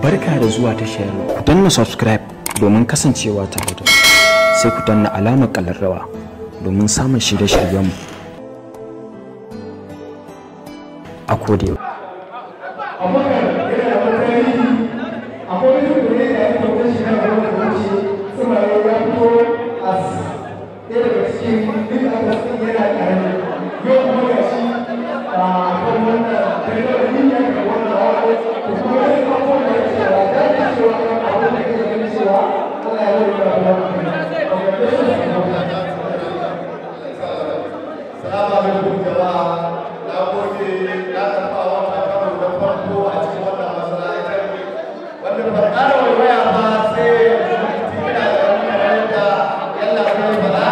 Barka da zuwa tashar. Ku danna subscribe domin kasancewa tare da sai ku danna alamar ƙalarrawa domin samun shirye-shiryenmu a koda. Salamu alaikum jama'a, na gode na karɓa wannan karo na farko a cikin wannan masana'antar wanda ban ƙara waiwaya ba sai ina da wani kamar da yalla ko bala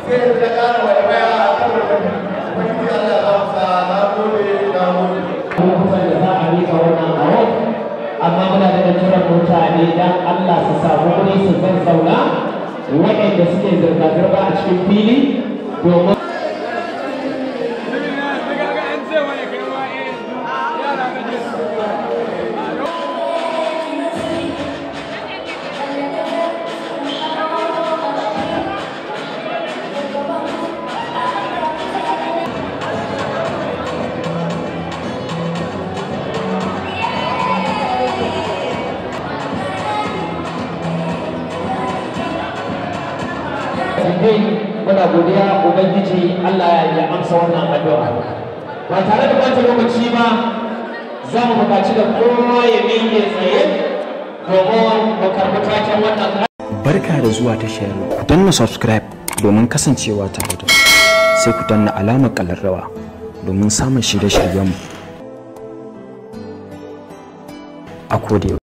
sai yanzu na ƙara waiwaya a karo na biyu. Ubangiji Allah ya ba mu sa'a, na gode, na gode. Lokutan da za a rika wannan award, amma muna da kiran mutane dan Allah su samu wuri su zazzauna, waɗanda suke zirga-zirga a cikin fili domin dai muna godiya Ubangiji Allah ya amsa wannan addu'a. Ba tare da ɓata lokaci ba, za mu buƙaci da kowa ya miƙe tsaye domin mu karɓi taken wannan. Barka da zuwa tashar. Ku danna subscribe domin kasancewa tare da sai ku danna alamar ƙalarrawa domin samun shirye-shiryenmu a koda.